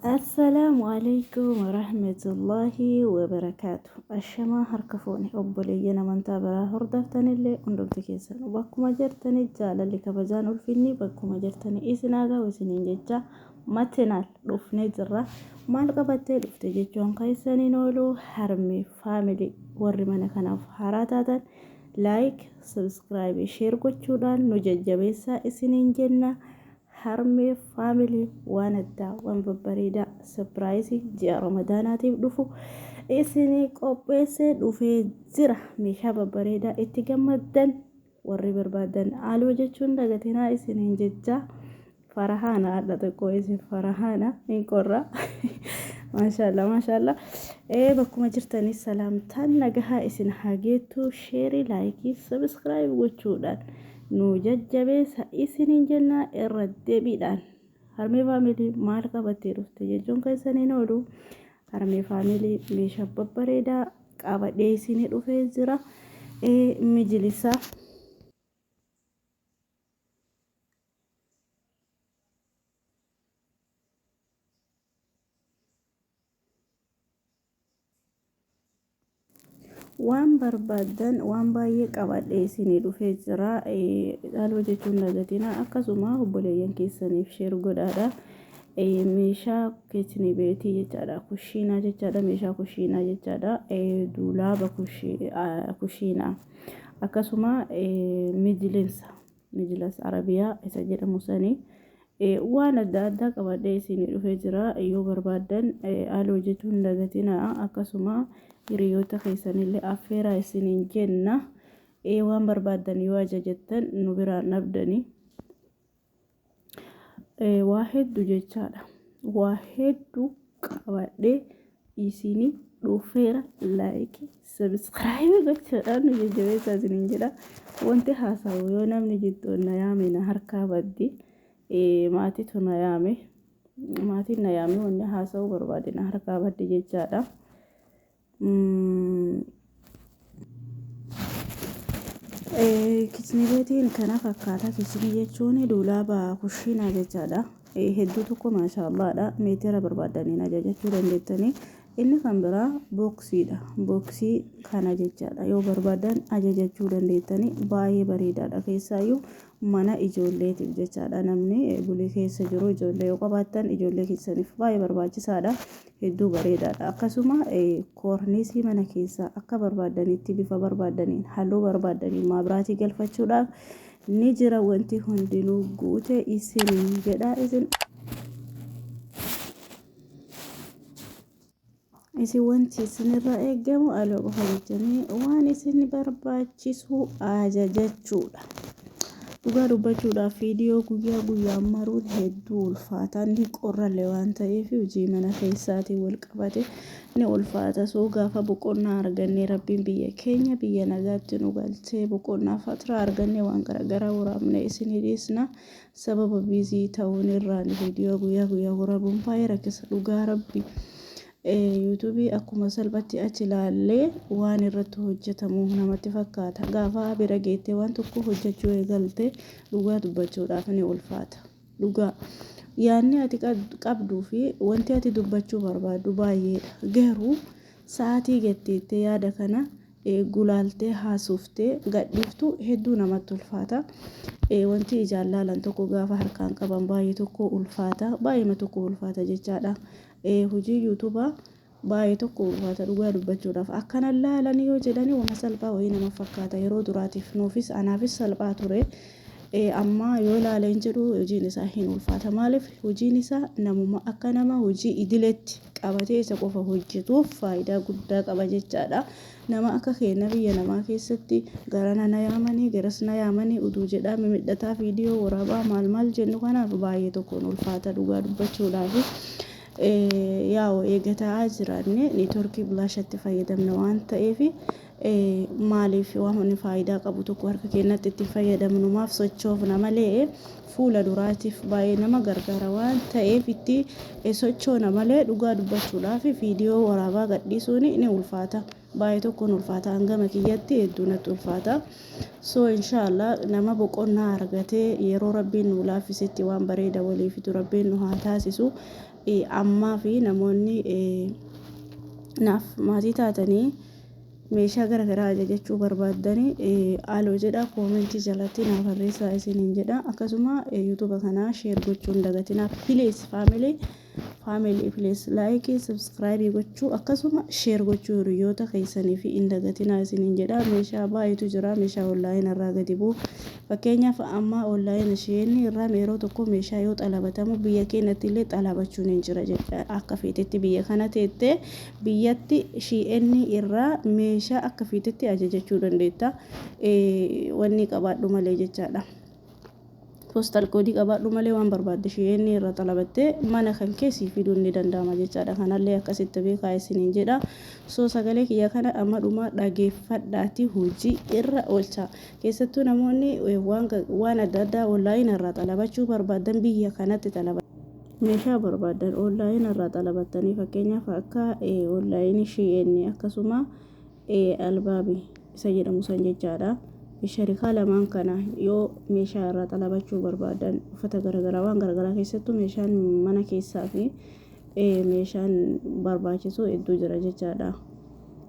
Assalaamu alaikum warahmatullaahi wabarakaatu. Ashamaa harka fuune obboleeyyan amantaa biraa hordoftanillee hundumti keessan bakkuma jirtanii jaalalli kabajaan ulfinni bakkuma jirtanii isin haa ga'u isiniin jecha matinaal dhufnee jirra. Maal qabattee dhufte jechuun keessaniin oolu harmee faamilii warri mana kanaaf haaraa taatan like, subscribe, share gochuudhaan nu jajjabeessaa isiniin jenna. Harmee family waan addaa waan babbareedaa surprise ji'a ramadaanaatiif dhufu isinii qopheessee dhufee jira. Meeshaa babbareedaa itti gammaddan warri barbaadan aloo jechuun dagatinaa isiniin jecha farahaana hadha xiqqoo isin farahaana hin qorra. Maashaalla maashaalla. Ee bakkuma jirtanii salaamtaan nagahaa isin haa geettu sheerii laayikii sabiskiraayib gochuudhaan Nu jajjabeessa isiniin jenna irra deebiidhaan. Harmee faamilii maal qabattee dhufte jechuun keessan hin oolu. Harmee faamilii meeshaa babbareedaa qabadhee isinii dhufee jira. Mijilisa. Waan barbaaddan waan baay'ee qabadhee isinii dhufee jira. Dhaaloo jechuun dagatina. Akkasuma obboleeyyan keessaniif sheer godhaadha. Meeshaa keechini beetii jechaadha. Kushiinaa jechaadha. Meeshaa kushiinaa jechaadha. Duulaaba kushiinaa. Akkasuma mijilinsa. Mijilas Arabiyaa isa jedhamu sanii. Waan adda addaa qabadhee isinii dhufee jira. Yoo barbaaddan aloo jechuu hin dagatinaa. Akkasuma hiriyoota keessanillee affeeraa isiniin jenna. Waan barbaaddan yoo ajajattan nu biraan dhabdani. Waa hedduu jechaadha. Waa hedduu qabadhee isinii dhufeera. Laayikii, sabiskiraayibii gochuudhaan nu jajjabeessaa isiniin jedha. Wanti haasa'u yoo namni jidduun na yaame na harkaa baddi. Maatiitu na yaame. Maatiin na yaame wanni haasa'uu barbaade na harkaa baddi jechaadha. Kichinibeetiin kana fakkaata. Kichinii jechuun duulaaba kushiinaa jechaadha. Hedduu tokko maashaallaadha. Meetira barbaadaniin ajajachuu dandeettanii. Inni kan biraa booksiidha. Booksii kana jechaadha. Yoo barbaadan ajajachuu dandeettanii baay'ee bareedaadha. Keessaayyuu mana ijoolleetiif jechaadha. Namni bulii keessa jiru ijoollee yoo qabaattan ijoollee keessaniif baay'ee barbaachisaadha. Hedduu bareedaadha. Akkasuma koorniisii mana keessaa akka barbaaddanitti bifa barbaaddaniin halluu barbaaddaniin maabiraatii galfachuudhaaf ni jira wanti hundinuu guute isiniin jedha isin. Isin wanti isinirraa eegamu aloo qofa jettanii waan isin barbaachisu ajajachuudha. Dhugaa dubbachuudhaaf viidiyoo guyyaa guyyaan maruun hedduu ulfaata. Ni qorrallee waan ta'eef hojii mana keessaatiin wal qabate ni ulfaata. Soo gaafa boqonnaa argannee rabbiin biyya keenya biyya nagaatti nu galchee boqonnaa fatraa argannee waan garaagaraa waraabnee isinii dhiisna. Sababa biizii ta'uun irraan viidiyoo guyyaa guyyaa waraabuun baay'ee rakkisa dhugaa rabbi. Yuutuubii akkuma salphatti achi ilaallee waan irratti hojjetamu namatti fakkaata. Gaafa bira geettee waan tokko hojjechuu eegalte dhugaa dubbachuudhaaf ni ulfaata. Dhugaa. Yaadni ati qabduu fi wanti ati dubbachuu barbaaddu baay'eedha. Garuu sa'aatii getteettee yaada kana gulaaltee haasooftee gadhiiftu hedduu namatti ulfaata. Wanti ijaan laalan tokko gaafa harkaan qaban baay'ee tokko ulfaata. Baay'eema tokko ulfaata jechaadha. Hojii yuutuubaa baay'ee tokko ulfaata dhugaa dubbachuudhaaf. Akkana laalanii yoo jedhanii waan salphaa wayii nama fakkaata yeroo duraatiif nuufis anaafis salphaa ture. Amma yoo ilaaleen jedhu hojiin isaa hin ulfaata. Maaliif hojiin isaa namuma akka nama hojii idileetti qabatee isa qofa hojjetuuf faayidaa guddaa qaba jechaadha. Nama akka keenya biyya namaa keessatti garana na yaamanii garas na yaamanii uduu jedhaa mimidhataa viidiyoo waraabaa maal maal jennu kanaaf baay'ee tokkoon ulfaata dhugaa dubbachuudhaaf. Yaa'u eega taa'aa jiraanne neetworkii bilaashatti fayyadamna waan ta'eef maaliif waan faayidaa qabu tokko harka keenyatti itti fayyadamnu maaf sochoofna malee fuula duraatiif baay'ee nama gargaara waan ta'eef itti sochoona malee dhugaa dubbachuudhaaf viidiyoo waraabaa gadhiisuun ni ulfaata. Baay'ee tokkoon ulfaata hangama kiyyatti hedduu natti ulfaata. So inshaallah nama boqonnaa argatee yeroo rabbiin nu laaffisetti waan bareeda walii fidu rabbiin nu haa taasisu. Ammaa fi namoonni naaf maatii taatanii meeshaa garaagaraa ajajachuu barbaaddanii aloo jedha, koomentii jalatti naaf barreessaa isiniin jedha. Akkasuma YouTube kanaa share gochuu hin dagatinaa. Please family, family, please like, subscribe gochuu, akkasuma share gochuu hiriyoota keessanii fi hin dagatinaa isiniin jedha. Meeshaa baay'eetu jira, meeshaa online irraa gadi bu'u. Fakkeenyaaf, amma online isheen irraa yeroo tokko meeshaa yoo xalabatamu, biyya keenyatti illee xalabachuun hin jira jecha. Akka feetetti biyya kana teettee biyyatti Shein irraa meeshaa akka feetetti ajajachuu dandeetta. Wanni qabaadhu malee jechaadha. Postal code qabaadhu malee, waan barbaadde Shein irra xalabattee mana kan keessii fiduun ni danda'ama jechaadha. Kanallee akkasitti beekaa isiniin jedha. So sagalee kiyya kana amma dhuma dhageeffadhaati hojii irra oolcha. Keessattuu namoonni waan adda addaa online irraa xalabachuu barbaadan, biyya kanatti xalaba. Meeshaa barbaadan online irraa xalabattanii, fakkeenyaaf akka online Shein, akkasuma Albaabii isa jedhamu san jechaadha. Sharikaa lamaan kana yoo meeshaa irraa xalabachuu barbaadan, uffata garaagaraa, waan garaagaraa, keessattuu meeshaan mana keessaa fi meeshaan barbaachisu hedduu jira jechaadha.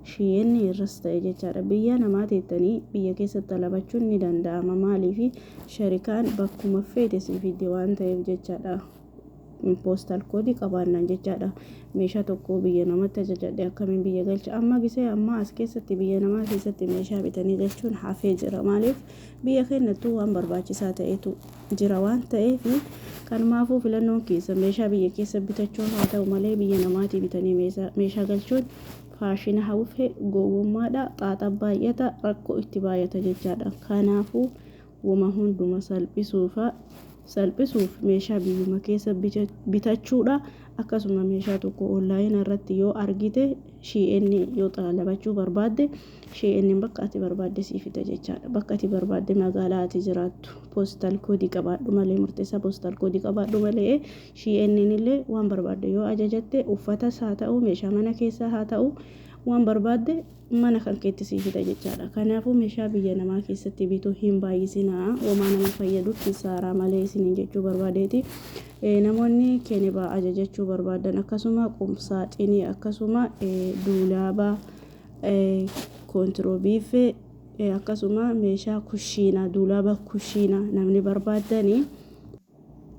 Shein irras ta'e jechaadha. Biyya namaa teettanii biyya keessatti xalabachuun ni danda'ama. Maaliif? Sharikaan bakkuma feete sii fidde waan ta'eef jechaadha. Postal code qabaannaan jechaadha. Meeshaa tokko biyya namatti ajajadhe, akkamiin biyya galcha? Amma gisee ammaa as keessatti biyya namaa keessatti meeshaa bitanii galchuun hafee jira. Maaliif? Biyya keenyattuu waan barbaachisaa ta'etu jira waan ta'eef. Kanumaafuu filannoon keessa meeshaa biyya keessa bitachuun haa ta'u malee, biyya namaatii bitanii meeshaa galchuun faashina hawwee gowwummaadha. Xaaxa baay'ata, rakkoo itti baay'ata jechaadha. Kanaafuu wama hunduma salphisuuf meeshaa biyyuma keessa bitachuudha. Akkasuma meeshaa tokko online irratti yoo argite, Shein yoo xalabachuu barbaadde, Shein bakka ati barbaadde sii fida jechaadha. Bakka ati barbaadde, magaalaa ati jiraattu postal code qabaadhu malee, murteessaa postal code qabaadhu malee, Shein illee waan barbaadde yoo ajajatte, uffatas haa ta'u, meeshaa mana keessaa haa ta'u, waan barbaadde mana kan keetti sii fida jechaadha. Kanaafuu meeshaa biyya namaa keessatti bituu hin baay'isinaa, homaa nama fayyadu kisaaraa malee isiniin jechuu barbaadeeti. Namoonni kenebaa ajajachuu barbaadan, akkasuma qumsaaxinii, akkasuma duulaabaa, koontiroobiifee, akkasuma meeshaa kushiinaa, duulaaba kushiinaa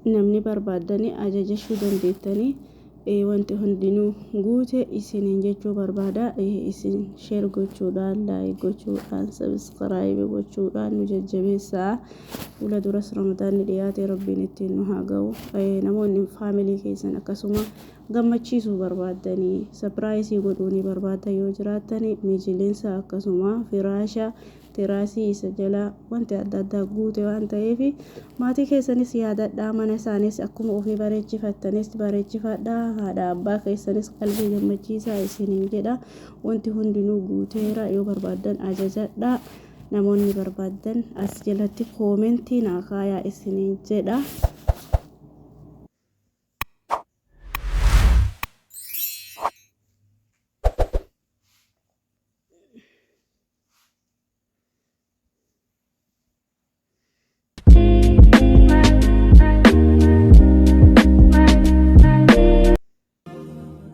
namni barbaaddanii ajajachuu dandeettanii, wanti hundinuu guute isiniin jechuu barbaada. Isin share gochuudhaan, like gochuudhaan, subscribe gochuudhaan nu jajjabeessaa. Fuula duras Ramadaanni dhiyaate, Rabbiin ittiin nu haa ga'u. Namoonni family keessan akkasuma gammachiisuu barbaaddanii, surprise godhuu ni barbaaddan yoo jiraattani, mijileensa, akkasuma firaasha, tiraasii isa jalaa, wanti adda addaa guute waan ta'eef, maatii keessanis yaadadhaa. Mana isaanis akkuma ofii bareechifattanis bareechifadhaa. Haadha abbaa keessanis qalbii gammachiisaa isiniin jedha. Wanti hundinuu guuteera, yoo barbaaddan ajajadhaa. Namoonni barbaaddan as jalatti koomentii naa kaayaa isiniin jedha.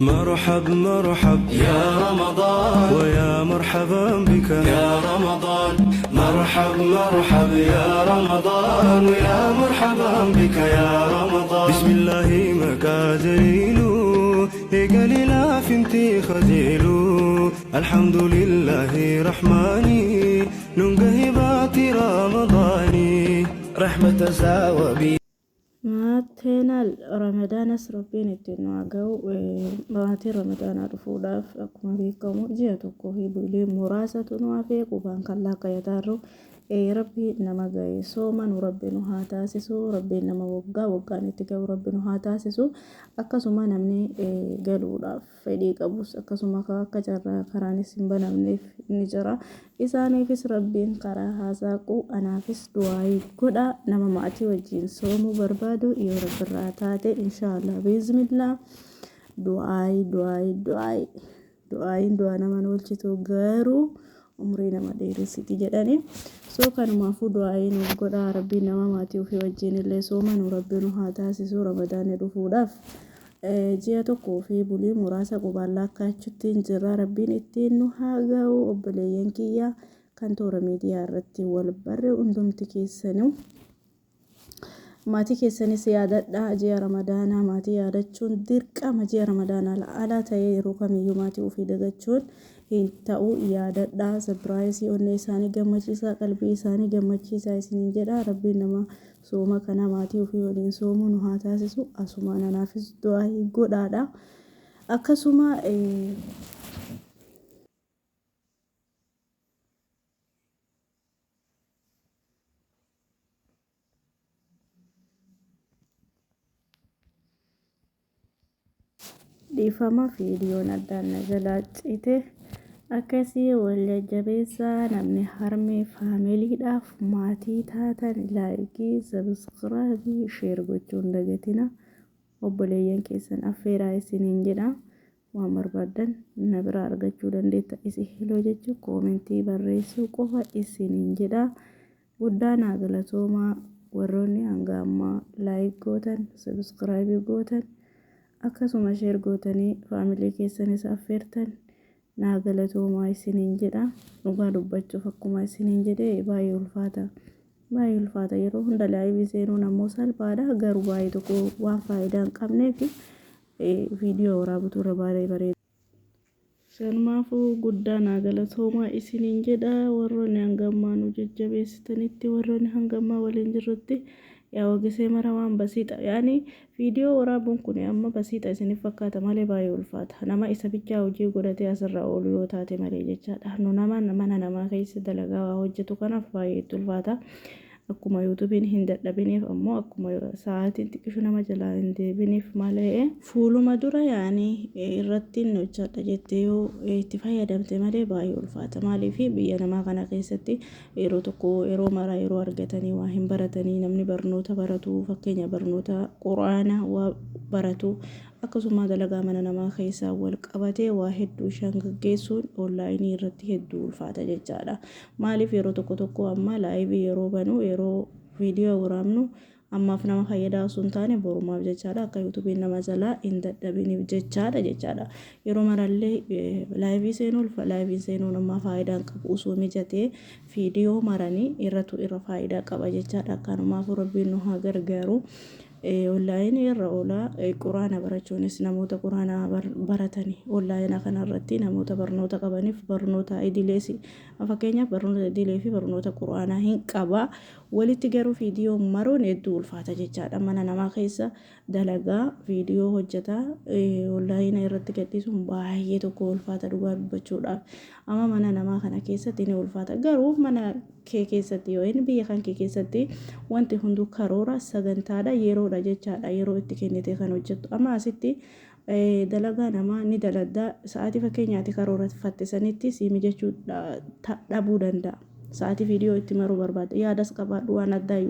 مرحب مرحب يا رمضان، ويا مرحبا بك يا رمضان. مرحب مرحب يا رمضان، ويا مرحبا بك يا رمضان. بسم الله مكاجيلو إيقالي فنتي خجيلو. الحمد لله رحماني ننقهبات رمضاني رحمة ساوبي. Maatteenaal Ramadaanas Rabbiin ittiin nu haa ga'u. Maatiin Ramadaanaa dhufuudhaaf akkuma beekamu ji'a tokkoo fi bulee muraasatu nu hafee, qubaan kan laakkayataa. Rabbi nama ga'e sooma nu Rabbi nu haa taasisu. Rabbiin nama waggaa waggaan itti ga'u Rabbi nu haa taasisu. Akkasuma namni galuudhaaf fedhii qabus, akkasuma akka carraa karaanis hin banamneef ni jira. Isaaniifis Rabbiin karaa haa saaqu. Anaafis du'aayii godha. Nama maatii wajjin soomuu barbaadu, yoo Rabbirraa taate, inshaallah biiznillah, du'aayii, du'aayii, du'aayii, du'aayiin du'aa nama oolchitu, garuu umrii nama dheeressiti jedhani. So kanumaafuu du'aayii nuuf godha. Rabbiin nama maatii ofii wajjin illee soomanu Rabbi nu haa taasisu. Ramadaanni dhufuudhaaf Ji'a tokkoo fi bulii muraasa qubaan laakkaachuutti hin jirra. Rabbiin ittiin nu haa ga'u obboleeyyan kiyya kan toora miidiyaa irratti wal barre hundumti keessanuu. Maatii keessanis yaadadhaa. Ji'a Ramadaanaa maatii yaadachuun dirqama. Ji'a Ramadaanaa ala ta'ee yeroo kamiyyuu maatii ofii dagachuun hin ta'u, yaadadhaa. Surprise onnee isaanii gammachiisaa, qalbii isaanii gammachiisaa isiniin jedha. Rabbiin nama sooma kana maatii ofii waliin soomuu nu haa taasisu. Asumaan anaafis du'aa godhaadha. Akkasuma dhiifama, viidiyoon addaan na jalaa cite. Akkasii wal jajjabeessaa. Namni harmee faamiliidhaaf maatii taatan like, subscribe, share gochuun dagatina. Obboleeyyan keessan affeeraa isiniin jedha. Waan barbaaddan na biraa argachuu dandeetta. Isi hello jechuun comment barreessuu qofa isiniin jedha. Guddaa naa galatoomaa warroonni hanga ammaa like gootan, subscribe gootan, akkasuma share gootanii faamilii keessanis affeertan, naa galatoomaa isiniin jedha. Dhugaa dubbachuuf, akkuma isiniin jedhe, baay'ee ulfaata. Baay'ee ulfaata. Yeroo hunda live seenuun ammoo salphaadha, garuu baay'ee tokko waan faayidaa hin qabneef viidiyoo waraabutu irra baay'ee bareeda. Sanumaafuu guddaa naa galatoomaa isiniin jedha. Warroonni hanga ammaa nu jajjabeessitanitti, warroonni hanga ammaa waliin jirrutti, yaa wagisee mara waan basiixa, yaani viidiyoo waraabuun kun amma basiixa isiniif fakkaata malee baay'ee ulfaata. Nama isa bichaa hojii godhatee asirra oolu yoo taate malee jechaadha. Nu nama mana namaa keessa dalagaa waa hojjetu kanaaf baay'ee itti ulfaata. Akkuma YouTubeiin hin dadhabiniif ammoo, akkuma sa'aatiin xiqqishu nama jalaa hin deebiniif malee, fuuluma dura yaani irratti hin hojjedha jettee yoo itti fayyadamte malee baay'ee ulfaata. Maaliif, biyya namaa kana keessatti yeroo tokko yeroo mara yeroo argatanii waa hin baratanii. Namni barnoota baratu, fakkeenya barnoota quraanaa waa baratu, akkasuma dalagaa mana namaa keessaa wal qabatee waa hedduu isaan gaggeessuun online irratti hedduu ulfaata jechaadha. Maaliif, yeroo tokko tokko amma live yeroo banu, yeroo viidiyoo waraabnu, ammaaf nama fayyadaa osoo hin taane borumaaf jechaadha. Akka YouTubeiin nama jalaa hin dadhabiniif jechaadha. Yeroo marallee live seenuu, live seenuun ammaa faayidaa hin qabu. Osoo mijatee viidiyoo maranii irratu irra faayidaa qaba jechaadha. Akkanumaafuu Rabbiin nu haa gargaaru. Online irra oolaa quraana barachuunis, namoota quraana baratanii online kanarratti, namoota barnoota qabaniif barnoota idilees, fakkeenyaaf barnoota idilee fi barnoota quraanaa hin qaba walitti, garuu viidiyoo maruun hedduu ulfaata jechaadha. Mana namaa keessa dalagaa, viidiyoo hojjetaa, online irratti gadhiisuun baay'ee tokko ulfaata. Dhugaa dubbachuudhaaf amma mana namaa kana keessatti ni ulfaata, garuu mana kee keessatti yoo inni biyya kan kee keessatti wanti hunduu karoora, sagantaadha, yeroodha jechaadha. Yeroo itti kennite kan hojjettu. Amma asitti dalagaa namaa ni daladdaa, sa'aatii fakkeenyaati karoorfatte sanitti sii mijachuu dhabuu danda'a. Sa'aatii viidiyoo itti maruu barbaadde, yaadas qabaadhu, waan addaa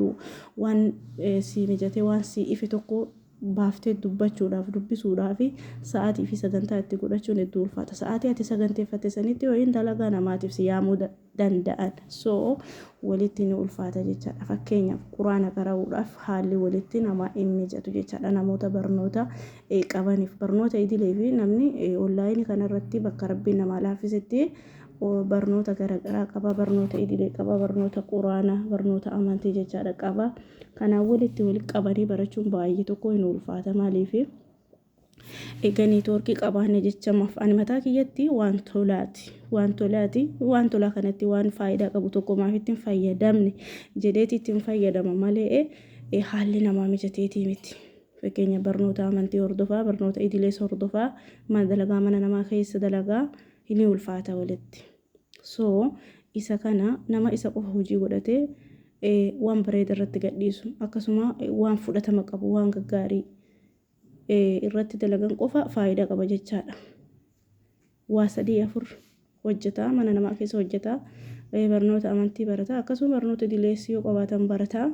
waan sii mijatee, waan sii ife tokko baaftee dubbachuudhaaf, dubbisuudhaaf sa'aatii fi sagantaa itti godhachuun hedduu ulfaata. Sa'aatii ati saganteeffatte sanitti yookiin dalagaa namaatiif si yaamuu danda'an. So walitti ni ulfaata jechaadha. Fakkeenyaaf quraana qara'uudhaaf haalli walitti namaa hin mijatu jechaadha. Namoota barnoota qabaniif barnoota idilee fi namni online kanarratti bakka Rabbiin namaa laaffisetti barnoota garaagaraa qaba. Barnoota idilee qaba. Barnoota quraanaa, barnoota amantii jechaadha qaba. Kanaan walitti walitti qabanii barachuun baay'ee tokko hin ulfaata. Maaliif, egaa network qabaanne jecha maaf ani mataa kiyyatti waan tolaati, waan tolaati, waan tolaa kanatti waan faayidaa qabu tokko maaf ittiin fayyadamne jedheeti ittiin fayyadama malee haalli namaa mijateetii miti. Fakkeenya barnoota amantii hordofaa, barnoota idilees hordofaa, dalagaa mana namaa keessa dalagaa ni ulfaata walitti. So isa kana nama isa qofa hojii godhatee waan bareeda irratti gadhiisu, akkasuma waan fudhatama qabu, waan gaggaarii irratti dalagan qofa faayidaa qaba jechaadha. Waa sadii afur hojjetaa, mana namaa keessa hojjetaa, barnoota amantii barataa, akkasuma barnoota idilees yoo qabaatan barataa,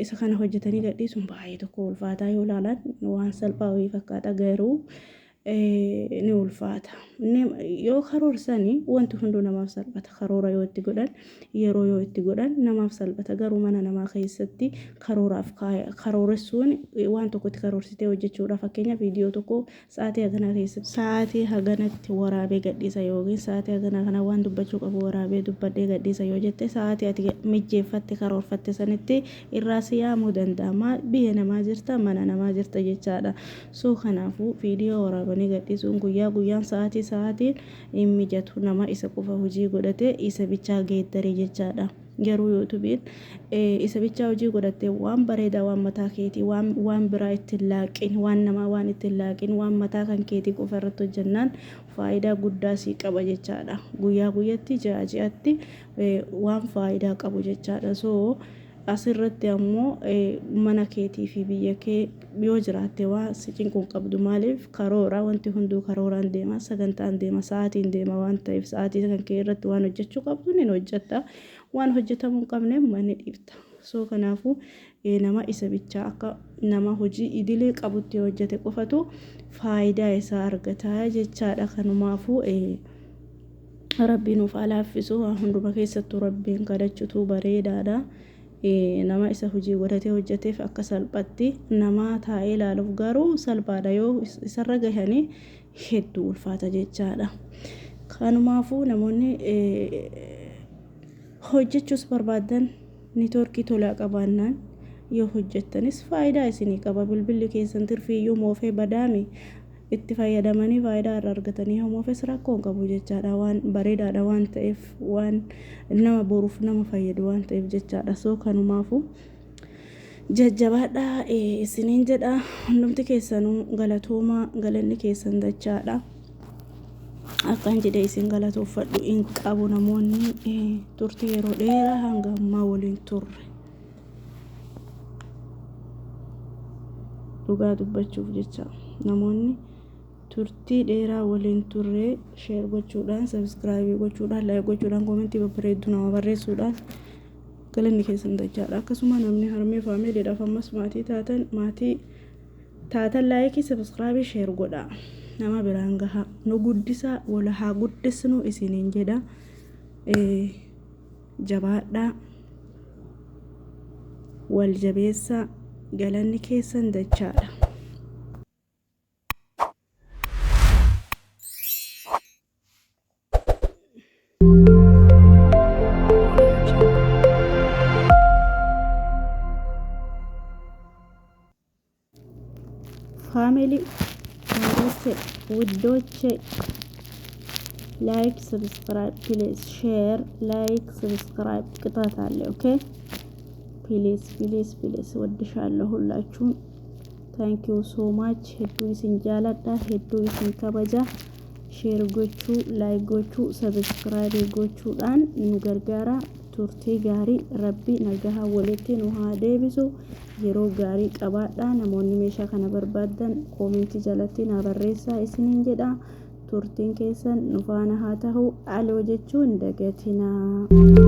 isa kana hojjetanii gadhiisuun baay'ee tokko ulfaataa. Yoo ilaalan waan salphaa wayii fakkaata, garuu Ni ulfaata. Yoo karoorsanii wanti hunduu namaaf salphata. Karoora yoo itti godhan, yeroo yoo itti godhan namaaf salphata. Garuu mana namaa keessatti karooraaf karooressuun waan tokkotti karoorsitee hojjechuudha. Fakkeenyaaf, viidiyoo tokko sa'aatii haganaa keessatti, sa'aatii haganatti waraabee gadhiisa yookiin sa'aatii haganaa kana waan dubbachuu qabu waraabee dubbadhee gadhiisa yoo jette, sa'aatii ati mijjeeffatte, karoorfatte sanitti irraa si yaamuu danda'ama. Biyya namaa jirta, mana namaa jirta jechaadha. So kanaafuu viidiyoo waraabanii gadhiisuun guyyaa guyyaan, sa'aatii sa'aatiin hin mijatu, nama isa qofa hojii godhate, isa bichaa geeddaree jechaadha. Garuu YouTubeiin isa bichaa hojii godhatte, waan bareedaa, waan mataa keetii, waan biraa ittiin laaqin, waan namaa waan ittiin laaqin, waan mataa kan keetii qofa irratti hojjannaan faayidaa guddaa sii qaba jechaadha. Guyyaa guyyatti, ji'a ji'atti waan faayidaa qabu jechaadha. So asirratti ammoo mana keetii fi biyya kee yoo jiraatte waa si cinquun qabdu. Maaliif? Karoora, wanti hunduu karooraan deema, sagantaan deema, sa'aatiin deema waan ta'eef, sa'aatii kan kee irratti waan hojjechuu qabdu ni hojjetta, waan hojjetamuu hin qabne manni dhiifta. So kanaafuu nama isa bichaa akka nama hojii idilee qabutti hojjete qofatu faayidaa isaa argata jechaadha. Kanumaafuu Rabbiin nuuf haa laaffisu. Waa hunduma keessattuu Rabbiin kadhachuutu bareedaadha. Nama isa hojii godhatee hojjeteef akka salphatti, nama taa'ee ilaaluuf garuu salphaadha, yoo isarra gahanii hedduu ulfaata jechaadha. Kanumaafuu namoonni hojjechuus barbaadan networkii tolaa qabaannaan yoo hojjettanis faayidaa isinii qaba. Bilbilli keessan tirfiiyyuu moofee badaami, itti fayyadamanii faayidaa irraa argatanii yoo moofes rakkoo hin qabu jechaadha. Waan bareedaadha waan ta'eef, waan nama boruuf nama fayyadu waan ta'eef jechaadha. So kanumaafuu jajjabaadha isiniin jedha. Hundumti keessanuu galatoomaa, galanni keessan dachaadha. Akkan jedhee isin galatoofadhu hin qabu, namoonni turtii yeroo dheeraa hanga ammaa waliin turre. Dhugaa dubbachuuf jecha, namoonni turtii dheeraa waliin turre share gochuudhaan, subscribe gochuudhaan, like gochuudhaan, commentii babbareedduu nama barreessuudhaan galanni keessan dachaadha. Akkasuma namni Harmee Familydhaaf ammas maatii taatan, maatii taatan, like, subscribe, share godha, nama biraan gaha, nu guddisaa, wal haa guddisnu isiniin jedha. Jabaadhaa, wal jabeessaa, galanni keessan dachaadha. Family ማሮቼ፣ ውዶቼ፣ like, subscribe please, share, like, subscribe ቅጣት አለ። Okay, please, please, please። ወድሻለሁ ሁላችሁም። Thank you so much. Hedduu isin jaaladha, hedduu isin kabaja. Share gochuu, like gochuu, subscribe gochuudhaan nu gargaara. Turtii gaarii, Rabbi nagaha walitti nu haa deebisu. Yeroo gaarii qabaadha. Namoonni meeshaa kana barbaaddan commentii jalatti naa barreessaa isiniin jedha. Turtiin keessan nu faana haa ta'u. Aloo jechuun dagatinaa.